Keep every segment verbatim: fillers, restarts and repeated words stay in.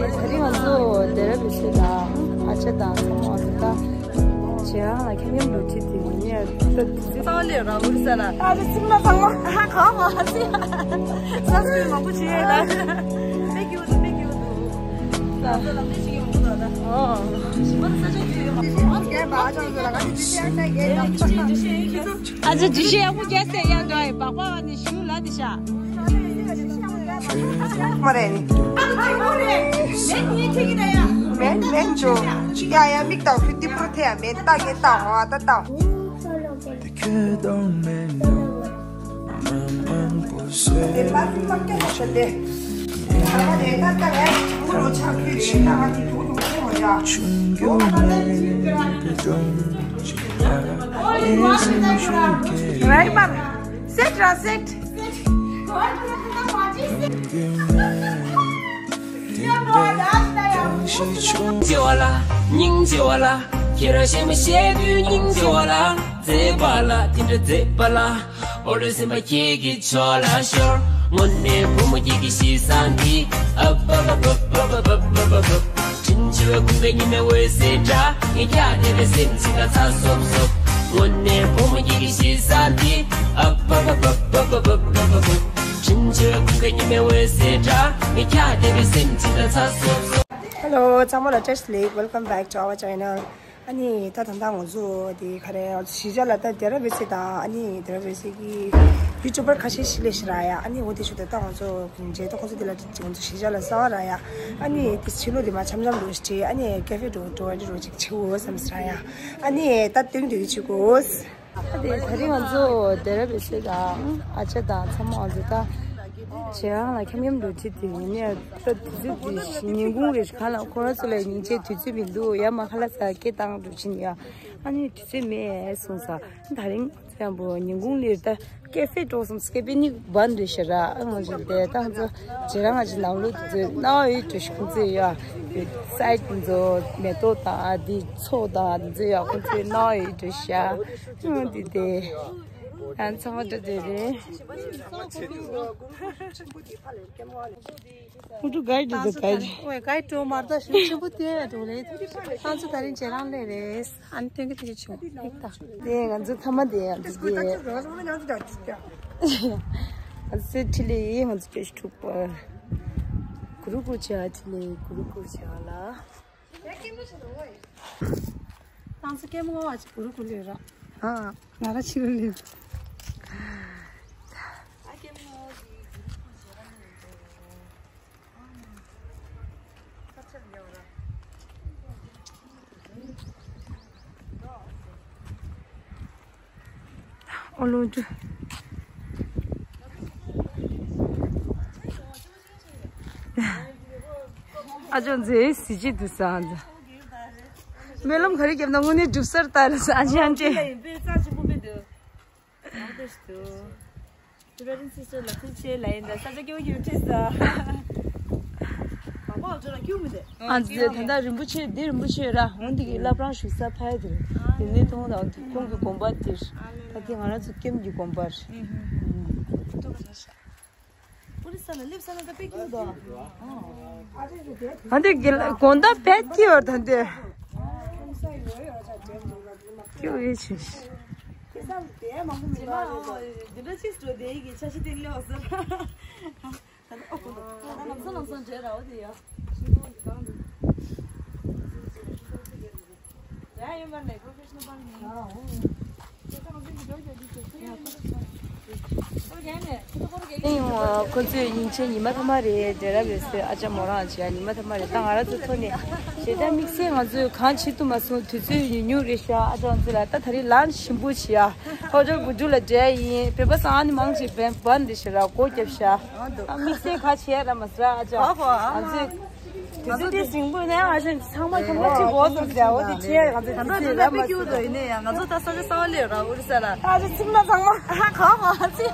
ད་རིང་ང་ཚོ་སྡེ་ར་བེ་ཤེ་དང་ཨ་ཅག་དང་ཚང་མ་ང་ཚོ་ད་ཇེ་རང་ལ་ཁྱམ་ཁྱམ་འགྲོ་ཁྲིད་དེ་ཡིན་ཡ། ད་དུས་ཚོད་རྩ་བ་ལས་ར་འུར་ས་ལ། ཨ་ཅག་ཚིག་ལ་ཚང་མ་ཧ་གོ་མ་སི། ས་སུ་མང་པོ་བྱེད་ཡོད་ལ། དཔེ་སྐྱིད་པོ་འདུག་དཔེ་སྐྱིད་པོ་འདུག་ད་ལམ་སྟོན་ཞིག་ཡོང་གི་འདུག་ད། ཨོ། ཞིམ་པ་ས་ཆ་ཁྱོད་ཡོད་མ་རེད། ཨ་ཅག་ཚང་མ་ཨ་ཅག་ཚང་མ་ཨ་ཅག་ཚང་མ་ཨ་ཅག་ཚང་མ་ཨ་ཅག་ཚང་མ་ཨ་ཅག་ཚང་མ་ཨ་ཅག་ཚང་མ་ཨ་ཅག་ཚང་མ་ཨ་ཅག་ཚང་མ་མ་རེད་ནི། མ་རེད་ནི། མེད་ངས་ཁྱེད་ཀྱི་ད་ཡ། མེད་མེད་འཇོ། ཡ་ཡ་མིག་ལྟ། ཁྱོད་ཏི་པུར་ཐེ་ཡ་མེད། ལྟ་ངས་ལྟ། འོ་ད་ལྟ། Right, ma'am. Sit, Ra, sit. སྙིང་རྗེ་བ་ལ། སྙིང་རྗེ་བ་ལ། ཁྱེད་རང་གཞན་མ་བཤད་དུས་སྙིང་རྗེ་བ་ལ། མཛེས་པ་ལ། དེ་འདྲ་མཛེས་པ་ལ། འོ་རེ་སེམས་པ་ཁྱེད་ཀྱི་ཕྱོགས་ལ་ཤོར། དངོས་གནས་བུ་མོ་ཁྱེད་ཀྱི་གཤིས་བཟང་འདི། ཨབ་ཨབ་ཨབ། དྲིན་ཆེ་བའི་ཁུངས་ཀྱི་ཉི་མའི་འོད་ཟེར་འདྲ། ངས་ཀྱང་དེ་ལས་སེམས་ཅི་ལ་ཚ་སོབ་སོབ། དངོས་གནས་བུ་མོ་ཁྱེད་ཀྱི་གཤིས་བཟང་འདི། ཨབ་ཨབ་ཨབ། དྲིན་ཆེ་བའི་ཁུངས་ཀྱི་ཉི་མའི་འོད་ཟེར་འདྲ། ངས་ཀྱང་དེ་ལས་སེམས་ཅི་ལ་ཚ་སོབ་སོབ། Hello, ཚང་མ་ལ་བཀྲ་ཤིས་བདེ་ལེགས། Welcome back to our channel. ཨ་ནི་ད་ད་ལྟ་ང་ཚོ་དེ་ག་རེ་གཞིས་ཆགས་ལ་ད་སྡེ་ར་བེ་སེ་དང་ཨ་ནི་སྡེ་ར་བེ་སེ་གི་ཡུ་ཊུ་བར་ཁ་ཤས་ཤིག་སླེབས་ཤག་ར་ཡ། ཨ་ནི་འོ་དེ་ཤུ་ད་ལྟ་ང་ཚོ་མཇལ་ཏོ་ཁོང་ཚོ་དེ་ལ་ང་ཚོ་གཞིས་ཆགས་ལ་ས་བ་ར་ཡ། ཨ་ནི་དེ་ཕྱི་ལོགས་དེ་མ་འཆམ་འཆམ་འགྲོ་ཞིག་ཨ་ནི་ཀེ་ཧྥེ་འགྲོ་འགྲོ་འགྲོ་ཅིག་ཆེ་འོ་བསམ་ས་ར་ཡ། ཨ་ནི་ད་སྟོན་དེ་གི་ཆུ་གོ། ཨ་དེ་ད་རིང་ང་ཚོ་སྡེ་ར་བེ་སེ་དང་ཨ་ཅག་དང་ཚང་མ་ང་ཚོ་ད་ཇེ་རང་ལ་ཁྱམ་ཁྱམ་འགྲོ་ཁྲིད་དེ་ཡིན་ནས། ད་དུས་ཚོད་དེ་ཉིན་གུང་རེ་ཞིག་ག་ལ་ཁོ་རང་ཚོ་ལ་ཉིན་ཆད་དུས་ཚོད་མི་འདུག་ཡ། མ་ཁ་ལག་ཟ་སྐད་བཏང་འགྲོ་ཕྱིན་ཡ། ཨ་ནི་དུས་ཚོད་མེད་གསུངས་ས། ད་རིང་ཚོ་ཡང་པོ་ཉིན་གུང་ལེར་ད་ཀེ་ཧྥེ་འགྲོ་སོང་། སྐད་པའི་ནི་བན་རེ་ཤ་ར། ཨ་ང་ཚོ་དེ་ད་ང་ཚོ་ཇེ་རང་ང་ཚོ་ནང་ལོགས་དེ་ཚོ་ནའོ་ཡི་འགྲོ་ཤི་ཁོང་ཚོ་ཡ། སའི་ཁོང་ཚོ་མེ་ཏོག་དང་ཨ་དེ་མཚོ་དང་དེ་ཚོ་ཡ། ཁོང་ཚོ་ནའོ་ཡི་འགྲོ་ཤ། ཨ་དེ་དེ་ཡང་ཚང་མ་འགྲོ་དེ་རེད། ཨུ་ཀྲུ་གའི་འདི་ཚོ་གའི། ཨོའི་གའི་ཏོ་མར་ད་ཞིག་ཆུ་བུ་དེ་འགྲོ་ལེ། ཁྱེད་ཚོ་ད་རིང་ཇེ་རང་ལེ་རེད། ཨན་ཏེང་གི་ཏི་ཆུ་ལེགས་ད། དེ་ང་ཚོ་ཐ་མ་དེ་ཡང་དེ་དེ། ང་ཚོ་ཁྲི་ལེ་ཡིན། ང་ཚོ་ཀེ་ཤི་ཐུག་པ། གུ་རུ་གུ་ཆ་ཁྲི་ལེ་གུ་རུ་གུ་ཆ་ལ། ང་ཚོ་ཀེ་མོ་ང་ཅི་གུ་རུ་གུ་ལེ་ར། ཨ་ང་ར་ཕྱི་རུ་ལེ། ཨོ་ལོ་ཏུ། ཨ་ཅོ་མཛེས་སི་ཅི་དུ་ས་ཨ་ཛ། སྨོན་ལམ་ག་རེ་བརྒྱབ་ན་དངོས་གནས་འགྲུབ་སར་ལྟ་རེ་ས་ཨ་ཅི་ཨན་ཅེ། ཡང་དེ་ཞིག་ཏུ། Reverend Sister ལ་ཐུགས་རྗེ་ལ་ཡིན་ད་ས་ཆ་སྐྱོ་ཡུ་ཁྲིད་ས། གང་པོ་ཨ་ཅོ་ལ་སྐྱོ་མི་དེ། ཨ་ཙི་ད་ལྟ་རིན་པོ་ཆེ་འདི་རིན་པོ་ཆེ་ར་འོང་འདི་གི་བླ་བྲང་བཞུགས་ས་ཕ་ཡི་དེ་རེད། དེ་ནས་མཐོང་དང་ཁོང་གི་དགོན་པ་དེར་ད་དེ་ང་རང་ཚོ་ཀེམ་གྱི་དགོན་པ་རེད། ཨ་འདི་གི་དགོན་ད་བེད་ཀྱི་བར་ད་འདི། ཀྱོ་ཡེ་ཆེ། འདི་འདྲ་ཅིག་འགྲོ་དེ་གི་ཆ་ཤི་ཏིག་ལེ་བ་ཟེར། ལམ་སང་ལམ་སང་འདྲེ་ར་བ་དེ་ཡ། ཁོ་ཚོས་ཉིན་ཆད་ཉི་མ་ཐ་མ་རེད་འདྲེ་ར་བས་སེ་ཨ་ཅག་མོ་རང་བྱས་ཉི་མ་ཐ་མ་རེད། ད་ང་རང་ཚོ་ཐོག་ནས་ཞེ་དྲག་དམིགས་བསལ་ང་ཚོས་གང་བྱེད་ཐུབ་མ་སོང་། དུས་ཚོད་ཉུང་ཉུང་རེད་ཤག་ཨ་ཅག་ང་ཚོ་ལ་ད་ད་རེས་ལན་ཞིམ་པོ་བྱས་ཨ། ཧོ་ཊེལ་བུ་ཌུ་ལ་འགྲོ་ཡིན། བོད་པ་ཚང་ཨ་ནི་མང་ཆེ་བན་བན་འདི་ཞེ་ར་སྒོ་བརྒྱབ་ཤག་ཨ་དམིགས་བསལ་ག་བྱས་ར་མ་ཟ་ཨ་ཅག་ཨ་ཙི། དེ་ཚོ་དེ་ཞིང་པོ་ནས་ཨ་ཅག་ཚང་མ་ཁྱོད་ཚོ་གཅིག་འོ་ཙམ་ཟ་འོ་དེ་བྱས་ང་ཚོ་དེ་ཚོ་ར་མ་ཟ། ཡིན་ནས་ཡང་ང་ཚོ་ད་ས་ཆ་གསར་པ་སླེབས་ར་ཨོ་རི་ས་ལ། ཨ་ཅག་ཚིག་མ་ཚང་མ་ཧ་གོ་གོ་ཨ་ཙི།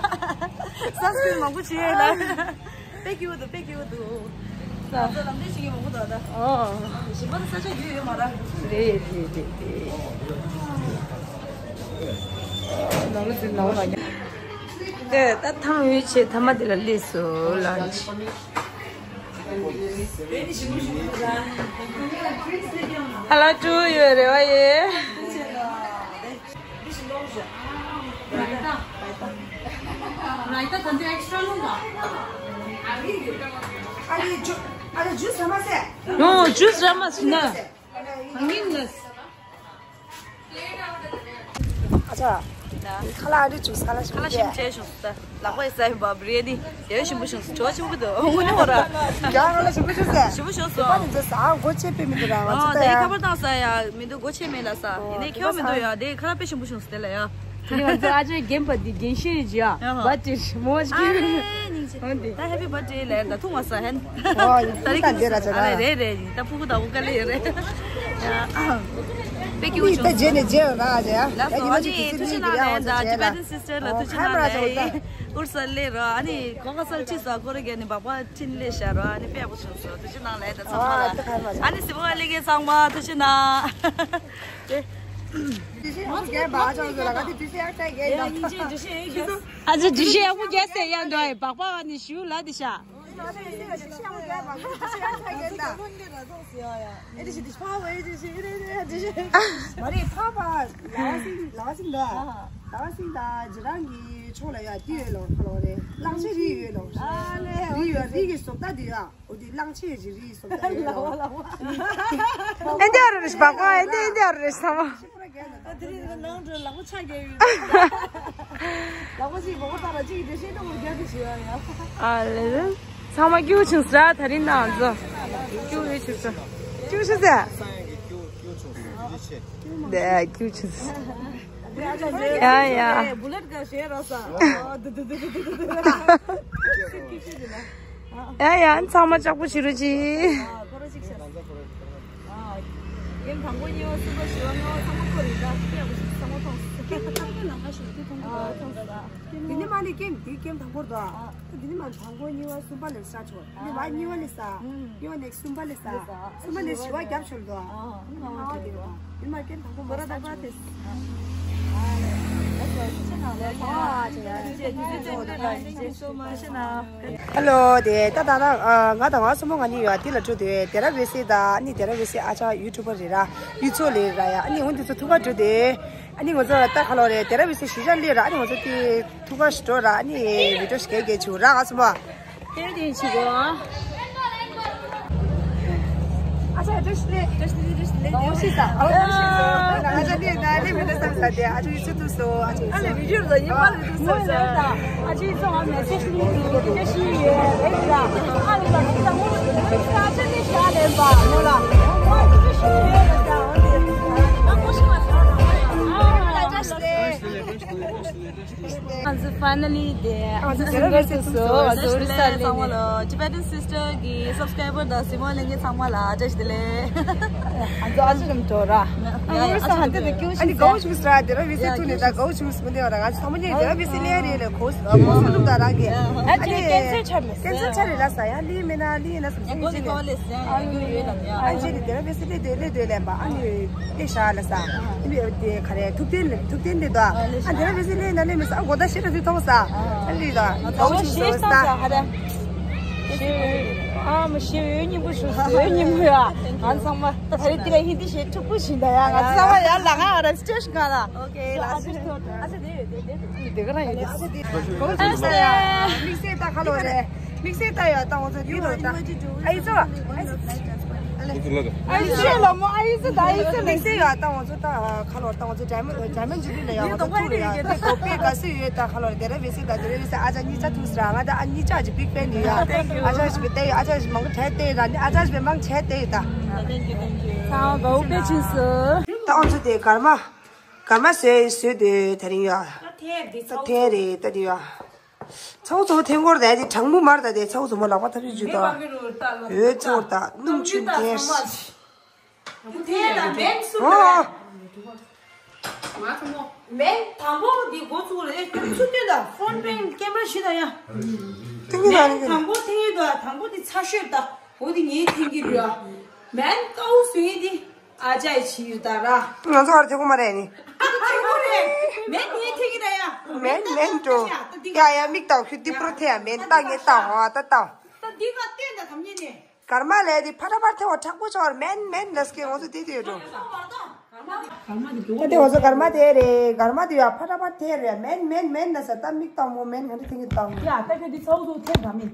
ས་སུ་མང་པོ་བྱས་ལ། དཔེ་སྐྱིད་པོ་འདུག་དཔེ་སྐྱིད་པོ་འདུག་ང་ཚོ་ལམ་སྟོན་བྱེད་ཀྱི་མང་པོ་འདུག་ད། ཨོ། ཞིང་པ་ལ་ས་ཆ་ཡོད་ཡོད་མ་རེད། རེད་རེད་རེད་རེད། ནང་ལ་ཚུར་ནང་ལ་ཉ། དེ་ད་ཐང་ཡོད་ཆེ་ཐ་མ་དེ་ལ་སླེབས་སོ་ལ་ཆེ། ཨ་ལ་ཀྲུ་ཡོད་རེ་བ་ཡེ། རའི་ཏ་ད་འདི་ཨེག་སི་ཊ་ར་ལོང་ག་ཨ་རི་ཇུ་ཨ་རི་ཇུས་ར་མ་སེ། ནོ་ཇུས་ར་མ་སེ་ན། གང་ཡིན་ལ། ཨ་ཅག་ཁ་ལག་རེ་བྱུང་ཁ་ལག་ཞིམ་པོ་ཁ་ལག་ཞིམ་ཆེ་བྱུང་ད། ལག་པ་ཡི་ས་ཡིན་པ་བི་རི་ཡ་ནི་ཡོད་ཞིམ་པོ་བྱུང་ཇོ་ཞིམ་པོ་འདུག་དངོས་གནས་ཧོ་ར། རྒྱ་ཁ་ལག་ཞིམ་པོ་བྱུང་ཟེར། ཞིམ་པོ་བྱུང་སོང་། པ་ནི་ཚོ་ཟ་སྒོ་ཕྱེ་པའི་མི་འདུག་ར་ང་ཨོ་ཚོ་ད་ད་ཡ་ཡ། ཁ་པར་བཏང་ས་ཡ་མི་འདུག་སྒོ་ཕྱེ་མེད་ལ་ས་ཡིན་ནའི་ཁྱོད་མི་འདུག་ཡ་དེ་ཁ་ལག་དཔེ་ཞིམ་པོ་བྱུང་སོང་དེ་ལ་ཡ། དེ་ང་ཚོ་ཨ་ཅག་རྒན་པ་འདི་རྒན་ཤེས་ཡིན་ཅི་ཡ། ཨ་ཧ། བ་ཅིར་མོ་ཨ་ཅིར། རེད་ཉིན་ཅི། ཧོན་དེ། ད་ཧེ་པི་བར་ཐ་ཌེ་ལབ་ད་ཐུག་མ་ས་ཧན། ཨོ་ཡིན། ད་རིང་ད་འདི་ར་ཆ་ཨ་ལ་ན། རེད་རེད་ཡིན་ད་ཕྲུ་གུ་ད་བུ་ག་ལེ་ཡོད་རེད། ཡ། དཔེ་སྐྱིད་པོ་ནི་ད་བྱུང་རྗེས་ནས་མཇལ་ཡོང་ར་ཨ་ཅག་ཡ། ལགས་སོ་ཨ་ནི་ཐུགས་རྗེ་གནང་ལན་ད་ཊི་བེ་ཊན་སིས་ཊར་ལ་ཐུགས་རྗེ་གནང་ལན་ཨུར་སལ་ལེ་ར་ཨ་ནི་གོ་ག་སལ་ཅི་ས་ཁོ་ར་རྒྱ་ནི་བག་པ་ཕྲིན་ལས་ཤར་ར་ཨ་ནི་དཔེ་ཡག་པོ་བྱུང་སོང་ཐུགས་རྗེ་གནང་ལན་ད་ཚང་མ་ལ་ཨ་ནི་སི་བོ་ལེ་གེ་ཚང་མ་ཐུགས་རྗེ་གནང་། དེ། དེ་བཞིན་ཨ་རྒན་པ་ཨ་ཅག་ཚོ་ལ་ག་དེ་དུས་ཚོད་ཡག་ཤོས་རྒན་དང་། དེ་བཞིན་དེ་བཞིན་ཨ་ཅག་དེ་བཞིན་ཡག་པོ་རྒྱལ་སྲས་ཡང་འདུག་ཨེ་བག་པ་ཨ་ནི་ཞུ་ལ་དེ་ཤ། མ་རེད་ཕ་ཕ་ལ་བ་སིང་ལ་བ་སིང་ད་ལ་བ་སིང་ད་ཇི་རང་གི་ཕྱོགས་ལ་ཡ་དེ་ཡོད་ལོ་ཁ་ལོ་རེད་གླང་ཆེན་རི་ཡོད་ལོ། རི་ཡོད་རི་གི་བཟོ་ལྟ་དེ་ཡ། འོ་དེ་གླང་ཆེན་རི་རི་སོགས་ད་ཡོད་ལ། ཨེ་འདི་ཨ་རུ་རེ་ཞིག་བག་པ་ཨེ་འདི་ཨེ་འདི་ཨ་རུ་རེ་ཞིག་ཚང་མ། ཨ་དེ་རིང་ནང་དུ་ལག་པ་ཆག་རྒྱག་ཡོད། ལག་པ་ཅིག་མོག་པ་ལྟ་ར་ཅིག་འདྲེ་ཤེས་ཏོ་རྒྱག་གི་བྱེད་ཡ་ཡ། ཨ་ལེ་ལེ། ཚང་མ་སྐྱིད་པོ་བྱུང་ཟེར་ད་རིང་ནང་ཚོ། སྐྱིད་པོ་ཡོད་བྱུང་ཟེར། སྐྱིད་པོ་བྱུང་ཟེར། དེ་སྐྱིད་པོ་བྱུང་ཟེར། ཡ་ཡ། བུ་ལེད་ག་ཞེ་ར་ས། ཡ་ཡ་ཚང་མ་ལྕགས་པོ་བྱེད་རོགས་གྱིས། ཨ་ཁོ་ར་ཅིག་བྱས། ཨ་ཀེམ་དང་པོ་གཉིས་པ་གསུམ་པ་བཞི་པ་ལྔ་པ་ཚང་མ་ཁོ་རེད་ད་ཁྱེད་ཡག་པོ་ཞིག་ཚང་མ་མཐོང་སོང་། ཁྱེད་ཚོ་ལ་ང་ཞུ་དེ་མཐོང་གི་འདུག་ཨ་མཐོང་སོང་ཨ། དེ་ནི་མ་ནི་ཀེམ་དེ་ཀེམ་དང་པོར་འདུག་ཨ། དེ་ནི་མ་དང་པོ་གཉིས་པ་གསུམ་པ་ལས་ཤ་ཆོག་དེ་ནི་མ་གཉིས་པ་ལས་ས། གཉིས་པ་ནས་གསུམ་པ་ལས་ས། གསུམ་པ་ནས་བཞི་པ་རྒྱབ་ཆོག་འདུག་ཨ། ཨ་ཨ་དེ་རེད་ད། ཡིན་མ་ཀེམ་དང་པོ་མ་ས་ཆོག་ཧ་ལོ། དེ་ད་ད་ད་ང་དང་ང་སོ་མོ་ང་གཉིས་ཡོད་དེ་ལ་འགྲོ་དེ་དེ་ར་བེ་སི་ད་ཨ་ནི་དེ་ར་བེ་སི་ཨ་ཅག་ཡུ་ཊུབ་པར་རེད་ར་ཡུ་ཚོ་ལེ་ར་ཡ་ཨ་ནི་འོན་དེ་ཚོ་ཐུག་ག་འགྲོ་དེ་ཨ་ནི་ང་ཚོ་ལ་ད་ཁ་ལོ་རེད་དེ་ར་བེ་སི་ཞུ་ཤ་ལེ་ར་ཨ་ནི་ང་ཚོ་དེ་ཐུག་ག་ཞིག་འགྲོ་ར་ཨ་ནི་བི་ཌིའོ་ཞིག་གས་གས་ཆུ་ར་ང་སོ་མོ། དེ་དེ་ཆི་གོ། ཨ་ཅག་བཀྲ་ཤིས་བདེ་ལེགས། བཀྲ་ཤིས་བདེ་ལེགས། བཀྲ་ཤིས་བདེ་ལེགས། ཨོ་ཤི་ས། ཨོ་ཤི་ས། ཨ་ཅག་ནི་ད་ནི་མི་འདྲ་བསམ་ས་དེ་ཨ་ཅག་ཡིད་ཆེས་ཐུབ་སོང་ཨ་ཅག་ཡིད་ཆེས། ཨ་ལེ་བི་ཌིའོ་ལ་ཡིན་པ་ལ་ཐུབ་སོང་ས། ཨ་ཅག་ཡིད་ཆེས་ཨ་མེ་སེ་ཇི་ནི་བཀྲ་ཤིས་ཡོད་རེད་ས། ཨ་ལེ་ད་ཁྱེད་ད་ངོ་ལ་ཨ་ཅག་ནི་ཤ་ལེན་པ་ངོ་ལ་ཨ་ཅག་བཀྲ་ཤིས་ཡོད་རེད་ས། ཨ་ལེ་ད་ཁོ་ཤི་མ་ས་ཨ་ཅག་ལེ། ང་ཚོ་ཕའི་ནལ་ལི་དེ་ང་ཚོ་སིང་གར་ཐུག་སོང་། ང་ཚོ་ཨུར་སལ་ལེ་ནས། Tibetan Sister གི་སབ་སི་ཀ་རའི་བར་དང་སི་མོ་ལྷན་རྒྱས་ཚང་མ་ལ་བཀྲ་ཤིས་བདེ་ལེགས། ང་ཚོ་ཨ་ཅག་རིམ་གྲོ་ར། ཡ་ཡ་ཨུར་སལ་ཧན་ཏེ་དེ་ཀྱུ་ཨ་ནི་དགའ་བོ་བྱུང་སོང་ར། དེ་ར་བི་སི་ཐུག་ནས་ད་དགའ་བོ་བྱུང་སོང་། མི་འདི་བ་ར་ང་ཚོ་ཚང་མ་གཉིས་དེ་ར་བི་སི་ལེ་རེད་ལེ་གོ་གོ་སོང་འདུག་ད་རང་གི་ཨ་ནི་ཀན་སར་ཆགས་མེད་ཀན་སར་ཆགས་རེད་ལ་ས་ཡ་ལི་མེད་ན་ལི་ཡིན་ན་སོང་སོང་ཡིན་ཅི་ལེ། ཨ་ནི་ཨ་ཅེ་ནི་དེ་ར་བེ་སི་ལེ་དེ་ལེ་དེ་ལེན་པ་ཨ་ནི་ལེ་ཤ་ལ་ས། ཨ་ནི་དེ་ག་རེ་ཐུག་ཐན་ལེ་ཐུག་ཐན་ལེ་དོ། ཨ་དེ་ར་བེ་སི་ལེ་ན་ལེ་མི་ས་ཨ་གོ་ད་ཤེ་ར་དེ་ཐོང་ས། ཨ་ལི་ད་གོ་ཆུ་སོ་ས། ཨ་མ་ཤེ་ཡོད་ཉིན་པོ་ཞུ་ཡོད་ཉིན་པོ་ཡ། ང་ཚང་མ་ད་རེ་དེ་ལ་ཧིན་དི་ཤེ་ཕྲུ་གུ་བཞིན་ད་ཡ་ང་ཚང་མ་ཡ་ལ་ང་ར་སི་ཊེ་ཤན་ག་ལ། ཨོ་ཁེ་ལ་སི་ཊེ་ཤན། དེ་ག་རང་ཡིན། དམིགས་བསལ་ད་ཁ་ལོ་རེད། དམིགས་བསལ་ད་ཡོད་ད་ང་ཚོ་དེ་རུ་ད། ཨ་ཡི་ཚོ། ཨ་ཡི་ཚོ་ལ་མོ་ཨ་ཡི་ཚོ་ད་ཨ་ཡི་ཚོ་དམིགས་བསལ་ཡོད་ད་ང་ཚོ་ད་ཁ་ལོ་ད་ང་ཚོ་ཌའི་མོན་ཌའི་མོན་ཌི་ལ་ཡོད་ང་ཚོ་ཐུག་རེད་ཡ། དེ་གོ་པེ་དགའ་སུ་ཡོད་ད་ཁ་ལོ་དེ་རེད་བེ་སི་ད་དེ་རེད་བེ་སི་ཨ་ཅག་གཉིས་ཆ་ཐུག་སི་ར་ང་ད་ཨ་གཉིས་ཆ་ཅི་བིག་ཕེན་ཡོད་ཡ། ཨ་ཅག་ཞིག་བེ་ཏེ་ཡོད་ཨ་ཅག་ཞིག་མང་གྲས་ཏེ་ཡོད་ད་ཨ་ཅག་ཞིག་བེ་མང་ཆས་ཏེ་ཡོད་ད། ཚང་མ་དགའ་བོ་དཔེ་བྱུང་སོང་། ད་ང་ཚོ་དེ་གར་མ། གར་མ་བཟོས་བཟོས་དེ་དེ་རིང་ཡ། ད་ཐེ་རེད་ད་ཐེ་རེད་ད་དེ་ཡ། ཚ་བོ་ཚ་བོ་ཐེ་འགོར་ད་དེ་གྲང་མོ་མར་ད་དེ་ཚ་བོ་ཚ་བོ་ལག་པ་ཐབས་ཤེས་ཅུ་ད། འོད་ཚ་བོ་ད་སྣུམ་ཆུ་དེ། ཐེ་ད་མེན་སུ་ད། ཨོ། མེན་དང་པོ་འདི་འགོ་ཚུགས་རེད་ཚུ་སྟོན་ད་ཧྥོན་པེན་ཀེམ་ར་ཤི་ད་ཡ། ཐེ་ངེ་ད་མེན་ནི་དང་པོ་ཐེ་ཡོད་ད་དང་པོ་འདི་ཚ་ཤོས་ད་འོ་འདི་ངའི་ཐེ་གི་རུ་ཡ། མེན་ཀའུ་སུ་ཡི་འདི། ཨ་ཅག་ཕྱིར་ད་ར། ང་ཚོ་ཨར་ཐེ་གོ་མ་རེད་ནི། ཨ་ཐེ་གོ་རེད། མེན་ངའི་ཐེ་གི་ད་ཡ། མེན་མེན་འགྲོ། ཡ་ཡ་མིག་ཏོ་ཁྱོད་འདི་པྲོ་ཐེ་ཡ་མེན་ད་ངའི་ད་ཧོ་ད་ད། ད་འདི་ག་བསྟན་ད་དམ་ཉེ་ནས། གར་མ་ལས་དེ་ཕ་ཏྲ་པར་ཐེ་བ་མཁྲེགས་པོ་ཆོར་མེན་མེན་ལས་ཀྱི་ང་ཚོ་དེ་དེ་འགྲོ། ད་དེ་ང་ཚོ་གར་མ་དེ་རེད། གར་མ་དེ་ཡ་ཕ་ཏྲ་པར་ཐེ་རེད། མེན་མེན་མེན་ལས་ད་མིག་བཏང་མོ་མེན་ག་འདྲ་ཐེ་གི་བཏང་། ཡ་ད་ཁྱོད་དེ་ཚ་བོ་ཚོ་ཐེ་ག་མིན།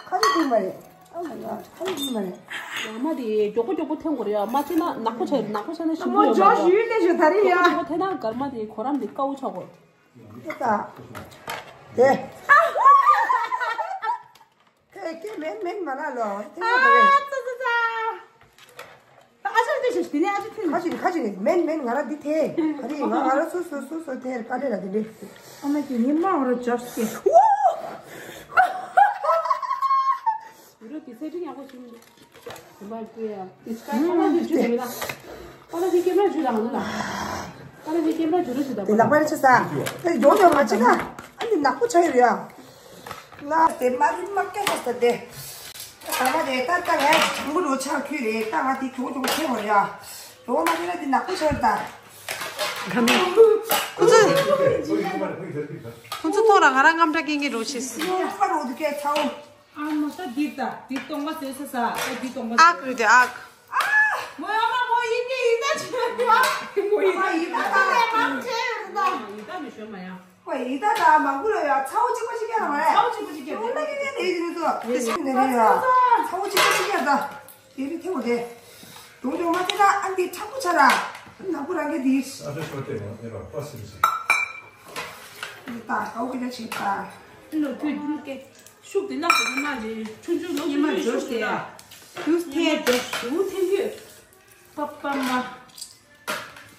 ཁ་ཅིག་ཐེ་མ་རེད། ཨ་མ་ཡ་ཁ་ཅིག་ཐེ་མ་རེད། གར་མ་དེ་མགྱོགས་པོ་མགྱོགས་པོ་ཐེ་དགོས་རེད་ཡ། མ་ཐེ་ན་ནག་པོ་ཆགས། ནག་པོ་ཆགས་ན་ཞིམ་པོ་ཡོད་མ་རེད། ཞུས་ལས་ཞུ་ད་རེད་ཡ། མགྱོགས་པོ་མགྱོགས་པོ་ཐེ་ན་གར་མ་དེ་གོ་རམ་དེ་དཀའ་བོ་ཆགས་གོ། ཨེ་ད། དེ། ཁེ་ཁེ་མེན་མེན་མ་ལ་ལོ། དེ་མ་དེ་རེད། ཨ་ཙི་ཙི་ཙི། ཨ་ཅག་དེ་ཞིག་དེ་ནས་ཨ་ཅག་ཐེ། ཁ་ཅིག་ཁ་ཅིག་མེན་མེན་ང་ར་འདི་ཐེ། ག་རེ་ང་ང་ར་སུ་སུ་སུ་སུ་ཐེ་དཀའ་ལས་ལ་དེ་འདྲས། ཨ་མ་ཀྱི་ཉི་མ་འོ་ར་ཇབ་སྐྱེ། ཡུ་རོ་དེ་སེ་ཊིང་ཡག་པོ་བྱུང་འདུག་དེ་མ་བྱུང་ཡ། དེ་ཅི་ཀ་ཁ་ལག་དེ་བྱུང་དེ་མི་ལ། ཁ་ལག་དེ་ཀེམ་ར་བྱུང་ལ་ང་ལ། ཁ་ལག་དེ་ཀེམ་ར་བྱུང་ར་བྱུང་ད། དེ་ལག་པ་ར་ཆ་ས། དེ་ཡོང་ཡོང་མ་ཆ་ད། ཨ་ནི་ནག་པོ་ཆ་ཡོད་ཡ། ལ་དེ་མ་རིན་མ་སྐད་ཆ་ས་དེ། ད་མ་དེ་ད་ད་ངས་དྲང་པོ་རོ་ཆག་ཁུལ་རེད། ད་ང་དེ་གྱོང་གྱོང་ཆེ་བ་རེད་ཡ། ཡོང་མ་དེ་ལ་དེ་ནག་པོ་ཆ་ཡོད་ད། ཁོ་ཚོ་ཁོ་ཚོ་ཐོག་ར་ང་ར་རྔམ་དྲག་སྐད་ངེས་རོ་ཆེ། ཡོང་མ་རོ་དེ་སྐད་ཆ་འོ། ཨ་མ་ས་འདི་ད་འདི་སྟོང་པ་ཟེར་ས་ས་ཨ་འདི་སྟོང་པ་ཨག་རེད་དེ་ཨག་མོ་ཡ་མ་མོ་ཡིན་གྱི་ཡིན་ད་ཆི་ཡ། མོ་ཡིན་ད་ཡིན་ད་ད་ལས་མང་ཆེ་ཡོད་ད། ཡིན་ད་མི་ཤོད་མ་ཡ། ཨོ་ཡིན་ད་ད་མང་པོ་ལ་ཡ་ཚ་བོ་གཅིག་པ་ཞིག་ཡ་ལ་མ་རེད། ཚ་བོ་གཅིག་པ་ཞིག་ཡ་ལ་མ་རེད། ཚ་བོ་གཅིག་པ་ཞིག་ཡ་ད། དེ་རིང་ཐེངས་འོ་དེ། དུང་དུང་མ་དེ་ད་ཨ་འདི་མཁྲེགས་པོ་ཆ་ར། ནག་པོ་རང་གི་དེ། ཨ་ད་ཤོ་དེ་ཡང་ཨེ་ར་པ་སིམ་སིམ། ད་ཀའོ་གི་ད་ཆེ་ད། ཨ་ལོ་དུས་དུས་ཀེ། ཤུགས་དེ་ལ་ཁོ་མ་རེད། ཆུང་ཆུང་ལོ་ཉི་མ་ཤུགས་འཇོ་ཤུགས་ཤེས་དེ་ཡ། དུས་ཐེ་འཇོ་ཤུགས་ཐེ་ཡོད། པ་པ་མ།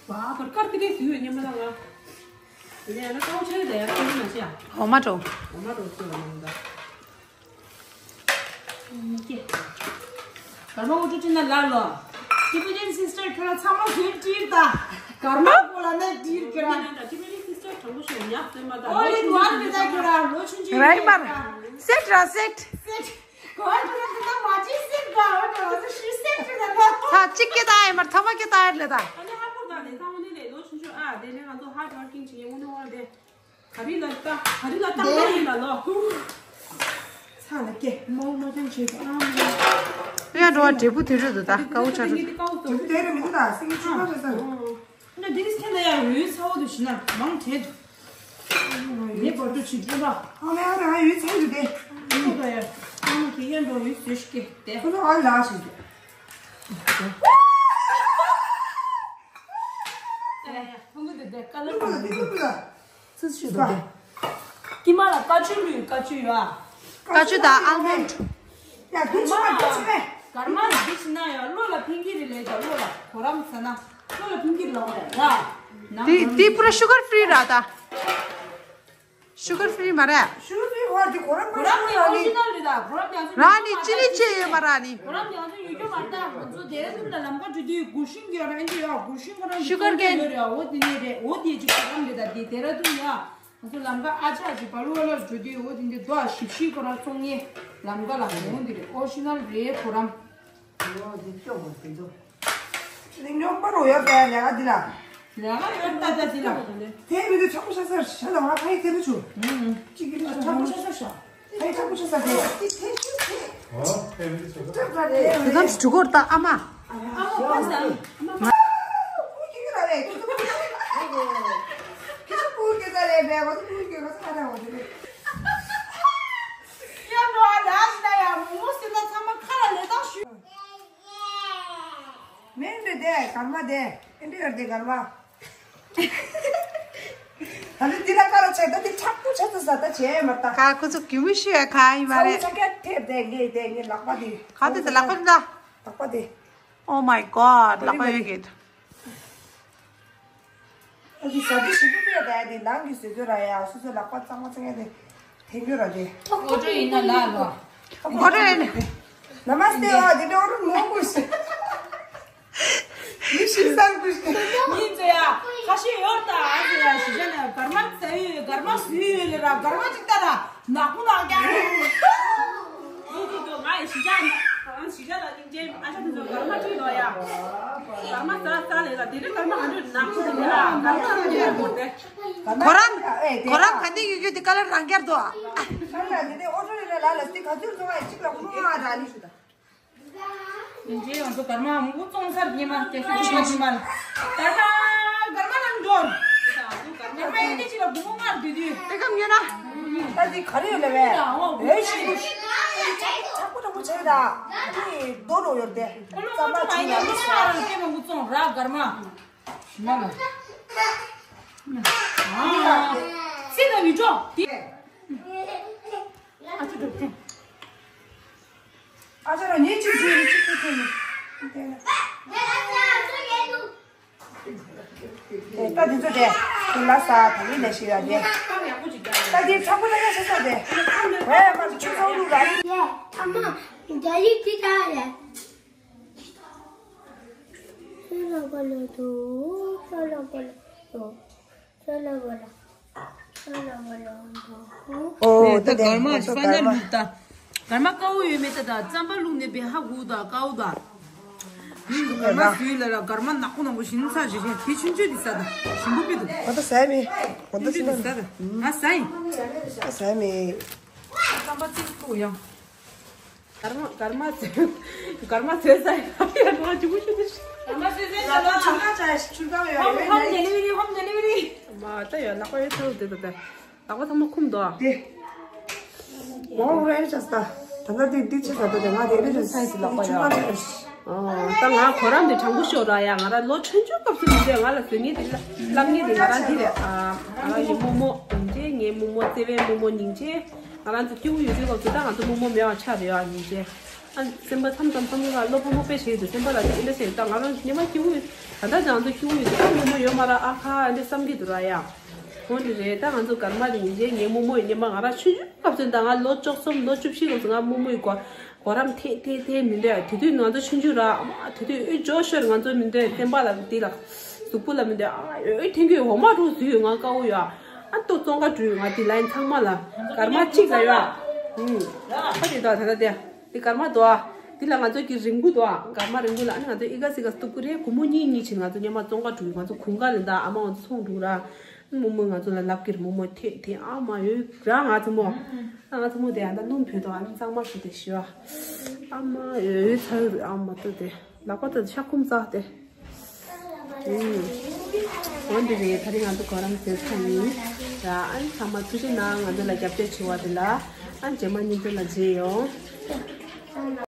བ་བར་དཀར་ཏི་ཏི་ཟིག་ཡོད་ཉི་མ་ལ་ང་། དེ་ནས་ཨ་ན་ཀའོ་ཆེ་དེ་ཡ་ཁོ་མ་ཤེས་ཡ། འོ་མ་འགྲོ། འོ་མ་འགྲོ་ཚོད་ལ་མ་ད། གར་མ་འུ་ཚོ་ཅི་ན་ལ་ལོ། Tibetan sister ཁྱོད་རང་ཚང་མ་ཟོས་བྲིས་ད། གར་མ་གོ་ལ་ནས་བྲིས་ཁྱོད་རང་། Tibetan sister དྲང་པོ་ཞིག་ཡག་ཟེར་མ་ད། All in one མི་ད་ཁྱོད་རང་ལོ་ཆུང་ཆུང་རེད་མ་རེད། སེཊ་ར་སེཊ། སེཊ། གོ་ཨ་ཁྱོད་རང་དེ་ད་མ་ཅི་སེཊ་ག་འོ་དེ་བ་ཚོ་ཤི་སེཊ་རེད་ད། ད་གཅིག་སྐད་ད་ཨེ་མར་ཐ་མ་སྐད་ད་ཨེ་ལེ་ད། ཨ་ནི་ཧ་གོ་ད་ནི་ད་འོ་ནི་ལས་ལོ་ཆུང་ཆུང་ཨ་དེ་ནས་ང་ཚོ་hard working བྱེད་ཡོང་ནི་འོ་དེ། ག་རི་ལ་ལྟ། ག་རི་ལ་ལྟ་མ་ཡིན་ལ་ལོ། ཚ་ལ་སྐྱེ། མོ་མོ་ཅན་བྱེད་དགོས་ཨ་མོ། ཡ་འགྲོ་བ་འབྲས་བུ་དེ་རེད་འདུག་ད་དཀའ་བོ་ཆགས་འགྲོ། འབྲས་བུ་དེ་རེད་མི་འདུག་ད་སེང་གེ་ཆུང་མ་རེད་ད། འདི་འདི་སྐྱེ་ན་ཡ་འོད་ཚ་བོ་དུ་ཞིག་ན་མང་བྲེད། ངའི་བར་དུ་ཆུ་འཐེན་པ། ཨ་མ་ཡ་རང་འོད་ཚ་ཡོད་དེ། ཁོ་ད་ཡ། ཨ་མ་གི་ཡ་འགྲོ་འོད་ཚ་ཞིག་སྐྱེ་དེ། ཁོ་ད་ཨ་ལ་ཞིག་སྐྱེ། ལུག་ལ་འདི་ལུག་ལ། སུ་ཞུ་དོ། ཀི་མ་ལ་ཀ་ཆུ་ལུས་ཀ་ཆུ་ཡོད་ཨ། ཀ་ཆུ་དང་ཨལ་མོན་ཌི། ཡ་དུ་ཆུ་མ་དུ་ཆུ་མེ། གར་མ་ལ་འདི་ཤི་ན་ཡང་བློ་ལ་ཕིང་གི་རེད་ལས་ཀྱང་བློ་ལ་གོ་རམ་ཟ་ན་བློ་ལ་ཕིང་གི་རེད་ལ་འོ་ར། དེ་དེ་པུ་ར་ཤུ་གར་ཕི་རི་ར་ད། ཤུ་གར་ཕི་རི་མ་རེད། ཤུ་གར་ཕི་རི་ཧོ་དེ་གོ་རམ་གོ་རམ་ནི་ཨོ་རི་ཇི་ནལ་རེད་ད། གོ་རམ་ཡང་ཚོ་ར་ནི་ཅི་ནི་ཆེ་ཡོད་མ་ར་ནི། གོ་རམ་ཡང་ཚོ་ཡོད་རྒྱུ་མ་རེད་ད། ང་ཚོ་དེ་རེད་ད་ལམ་ཁ་འགྲོ་དུས་གུ་ཤིང་གི་ཡོད་ར་ཨེ་འདྲ་ཡོད་གུ་ཤིང་གོ་རམ་ཤུ་གར་ཀེན་ཡོད་རེད་ཨོ་དེ་ནི་རེད་ཨོ་དེ་ཅི་གོ་རམ་རེད་ད། དེ་དེ་ར་དུ་ཡ། ང་ཚོ་ལམ་ཁ་ཨ་ཅག་ཅིག་བ་ལུ་བ་ལ་འགྲོ་དུས་འོ་དེ་འདི་རྡོ་ཞིབ་ཞིབ་ཁོ་རང་སོང་ངེ་ལམ་ཁ་ལ་འོང་འདི་རེད། ཨོ་ཤི་ནལ་རེད་ཁོ་རང་། འོ་འདི་སྐྱོ་བ་དེ་ཚོ། ལིང་ཉོག་པ་རོ་ཡོད་པས་ལས་ཀ་འདི་ལ། ལས་ཀ་ཡོད་ད་ད་འདི་ལ། དེ་མི་འདུག་ཆོག་པོ་ཤ་ས་ཤ་ལ་ང་ཕ་ཡི་དེ་རུ་ཆུ། ཅིག་གི་ཆོག་པོ་ཤ་ས་ཤ། ཨེ་ཁྲ་པོ་ཆ་ས་དེ། ཨོ་ཕེབས་འདི་ཆ་ས། དེ་ཙམ་ཞིག་འགྲོ་གོ་ད་ཨ་མ། ཨ་མ་ཕ་ས། ཨ་མ་ཕ་ས། ཁུ་ཁྱི་གི་ར་རེད། ཁུ་ཁྱི་གི་ར་རེད། ཁུ་ཁྱི་གི་ར་རེད། ཁུ་ཁྱི་གི་ར་རེད། ཡ་མོ་ཨ་ལ་ཨ་ལ་ཡ་མོ་མོ་སི་ན་ཚང་མ་ཁ་ལ་ལས་དང་ཞུ། མེན་རེད་དེ་གར་མ་དེ། ཨེ་འདྲ་ཡོད་དེ་གར་མ། ད་ནི་འདི་ལ་ཀ་ལ་བྱས་ད་འདི་མཁྲེགས་པོ་ཆགས་ཚར་ས་ད་བྱས་མ་ད། ཁ་ཁོ་ཚོ་གུས་མོ་ཞུ་ཡ་ཁ་ཡིན་མ་རེད། ཚ་བོ་ཆ་རྐྱང་ཐེབས་དེ་ངས་དེ་ངས་ལག་པ་དེ། ག་དེ་དེ་ལག་པ་དེ་ད། ལག་པ་དེ། Oh my god ལག་པ་ཡོད་གི། ཨ་ཙི་ཟ་དུས་ཞིབ་པོ་ཡོད་ད་ཡ་དེ་ནང་གི་ཟེར་ཚོད་ར་ཡ་སོ་སོའི་ལག་པ་གཙང་མ་གཙང་ཡ་དེ་ཐེབས་ཡོད་ར་དེ། ཨོ་ཏོ་ཡིན་ན་ལ་ལོ། ཨོ་ཏོ་ཡིན་ན། Namaste ཨ་དེ་འདྲ་ཨོ་རུ་མོ་གུ་ཤི། མི་ཤི་སང་གུ་ཤི། མི་ཚོ་ཡ་ཁ་ཤས་ཡོད་ད་ཨ་ཚོ་ཡ་ཤི་ཤ་ན་གར་མ་ཚ་ཡོད་གར་མ་སུ་ཡོད་ལེ་ར་གར་མ་ཅིག་ད་ར་ནག་པོ་ནག་རྐྱང་། ཨོ་ཏོ་ཏོ་ང་ཡི་ཤི་ཤ་ན་ང་ཤི་ཤ་ད་ནི་ཨ་ཅག་དེ་ཚོ་གར་མ་བྲིས་ནོ་ཡ། གར་མ་ཟ་ཟ་ལེ་ལ་དེ་རིང་གར་མ་ང་ཚོས་ནག་པོ་དེ་ལ་གར་མ་ང་ཚོས་ཡ་གོ་དེ། ཁོ་རང་ཁོ་རང་ག་འདི་ཡོད་རྒྱུ་དེ་ཀ་ལར་རང་རྐྱར་འདུག་ཨ། ཁ་ལ་དེ་ནས་ཨོ་ཊོ་རེ་ལ་ལ་ལ་སྟེ་ག་ཚོད་སོང་ཨ་གཅིག་ལ་ཁོ་མོ་ཨ་ར་ནི་ཞུ་ད། ཡིན་གྱི་ང་ཚོ་གར་མ་མང་པོ་བཙོང་ཚར། ཉི་མ་སྐྱ་ཤོད་ཉི་མ་ཉི་མ་ལ་གར་མ་གར་མ་ལ་འགྲོ། གར་མ་ཡིན་གྱི་ཅི་ལ་སྒོར་མོ་ལྔ་བསྡུས་དུས། དེ་གམ་ཉོ་ན། ད་འདི་ག་རེ་ཡོད་ལ་བས། ཨེ་ཤི། ཆག་པོ་ཆག་པོ་བྱས་ད། འདི་རྡོ་རོ་ཡོད་དེ། རྩམ་པ་ཆུ་ལ་མི་ས་ར་ལ་སྐྱེ་མང་པོ་བཙོང་ར་གར་མ། ཤི་མ་ལ། ཨ། སི་ད་མི་འགྲོ། འདི། ཨ་ཅོ་འགྲོ། ཨ་ཅོ་ར་ཉེ་ཅིག་ཅིག་ཅིག་ཅིག་ཅིག་ད་འདི་ཚོ་དེ་ཁོ་ལ་ས་ད་ནི་ལས་ཤིག་ཡ་དེ། ད་འདི་ཚ་པོ་ད་ཡ་ཤི་ས་དེ། ཝེ་མ་ཆུ་ཚ་རུ་ར། ཡེ་ཨ་མ། འདི་ཡི་ཏི་ད་ཡ། ཤ་ལ་བ་ལ་དོ། ཤ་ལ་བ་ལ་དོ། ཤ་ལ་བ་ལ། ཤ་ལ་བ་ལ་དོ། ཨོ་ད་གར་མ་ཕ་ན་ལུག་ད། གར་མ་དཀར་པོ་ཡོད་མེད་ད་ད་རྩམ་པ་བླུགས་ནས་བེ་ཧ་གུ་ད་དཀར་པོ་ད། ཡིན་གར་མ་སུའི་ལ་ལ་གར་མ་ནག་པོ་ནག་པོ་ཞིམ་ཚ་ཞེ་ཞེ་དེ་ཆུན་ཆུན་དེ་ས་ད་ཞིམ་པོ་པི་འདུག་ཨ་ད་ཟ་མི། ཨ་ད་ཆུན་ཆུན་དེ་ས་ད་ང་ཟ་ཡིན། ཨ་ཟ་མི། རྩམ་པ་ཅིག་ཐུག་ཡང་། གར་མ་གར་མ་ཚོས་གར་མ་ཚོས་ས་ཡང་ང་ཅི་མོ་ཞུ་དེ་ཤི། གར་མ་ཚོས་ས་ཡང་ང་ཅི་མོ་ཞུ་དེ་ཤི། ཆུར་གང་ཡོད་ཧོམ་ཧོམ་ཌེ་ལི་ཝ་རི་ཧོམ་ཌེ་ལི་ཝ་རི། མ་ད་ཡོད་ལག་པ་ཡོད་ཚོད་དེ་ད་ད་ལག་པ་ཚང་མ་ཁུམ་དོ། དེ། ཝོ་རེ་ཅས་ད། ད་ད་དེ་དེ་ཆ་ད་ད་དེ་ང་དེ་རེ་ཅས་ས་ཡི་ལག་པ་ཡོད། ཨོ། ད་ང་ཁོ་རང་དེ་དྲང་པོ་ཤོད་ར་ཡ། ང་ར་ལོ་ཆུང་ཆུང་སྐབས་སུ་མི་འདྲ་ང་ལ་ཟེར་ངེས་དེ་ལ་ལབ་ངེས་དེ་ང་ར་འདི་རེད། ཨ་ང་ར་ཡི་རྨོ་མོ་ཡིན་ཅེ་ངའི་རྨོ་མོ་བརྩེ་བའི་རྨོ་མོ་ཡིན་ཅེ། ང་རང་ཚོ་སྐྱེ་བོ་ཡོད་དུས་སྐབས་སུ་ད་ང་ཚོ་རྨོ་མོ་མེད་པ་ཆགས་རེད་ཡ་ཡིན་ཅེ། ཨ་སེམས་པ་མཚམས་མཚམས་མཚམས་ལ་བློ་ཕམ་པོ་དཔེ་བྱེད་དུས་སེམས་པ་ལ་དེ་འདྲ་བྱེད་ད་ང་རང་ཉི་མ་སྐྱེ་བོ་ཡོད་ད་ལྟ་ང་ཚོ་སྐྱེ་བོ་ཡོད་དུས་ད་རྨོ་མོ་ཡོད་མ་ར་ཨ་ཁ་འདི་བསམ་གྱི་འདུག་ར་ཡ། འོ་འདི་རེད། ད་ང་ཚོ་གར་མ་དེ་ཡིན་ཅེ་ངའི་རྨོ་མོ་ཡིན་ཉི་མ་ང་རང་ཆུང་ཆུང་སྐབས་སུ་ད་ང་ལོ་བཅུ་གསུམ་ལོ་བཅུ་བཞི་སྐབས་སུ་ང་རྨོ་མོ་ཡི་གོ་གོ་རམ་ཐེ་ཐེ་ཐེ་མི་འདོད་དེ་དུས་ང་ཚོ་ཆུང་ཆུང་ར་དེ་དུས་ཨོ་ཇོ་ཤོར་ང་ཚོ་མི་འདོད་སེམས་པ་ལ་དེ་ལ་གཟུགས་པོ་ལ་མི་འདོད་ཨ་ཨོ་ཐེང་གི་འོ་མ་རུ་བཟོས་ཡོད་ང་དཀར་པོ་ཡོད་ཨ་ཏོ་བཙོང་ག་འགྲོ་ཡོད་ང་དེ་ལ་ཡིན་ཚང་མ་ལ་གར་མ་གཅིག་ལ་ཡོད་ཨ་ཧ་དེ་དོ་ད་ད་དེ་དེ་གར་མ་དོ་ཨ་དེ་ལ་ང་ཚོ་གི་རིང་པོ་དོ་ཨ་གར་མ་རིང་པོ་ལ་ཨ་ནི་ང་ཚོ་ཨི་ག་སི་ག་སྟུག་པོ་རེད་སྒོར་མོ་གཉིས་གཉིས་ཕྱིན་ང་ཚོ་སྙེ་མ་བཙོང་ག་འགྲོ་ཡོད་ང་ཚོ་གུང་ག་ལ་ད་ཨ་མ་ང་ཚོ་ཚོང་འགྲོ་ར། རྨོ་མོས་ང་ཚོ་ལ་ལབ་ཀྱི་རེད། རྨོ་མོ་ཐེ་ཐེ་ཨ་མ་ཡོད་ར་ང་ཚོ་མོ། ཨ་ང་ཚོ་མོ་དེ་ཨ་ད་སྣུམ་བུད་དོ་ཨ་ནི་གཙང་མ་ཞུ་དེ་ཞུ་ཨ། ཨ་མ་ཡོད་ཡོད་ཚ་ཡོད་ཨ་མ་ཏོ་དེ་ལག་པ་ཏོ་ཤ་ཁུམ་ཙག་དེ། ཨུམ། འོན་ཏེ་རེད་ད་རེས་ང་ཚོ་གོ་རམ་ཟེར་ཚ་ཡིན། ར་ཨ་ནི་ཚང་མ་ཐུགས་རྗེ་གནང་ང་ཚོ་ལ་རྒྱབ་སྐྱོར་བྱེད་པ་དེ་ལ་ཨ་རྗེས་མ་མཉམ་དུ་ལ་མཇལ་ཡོང་།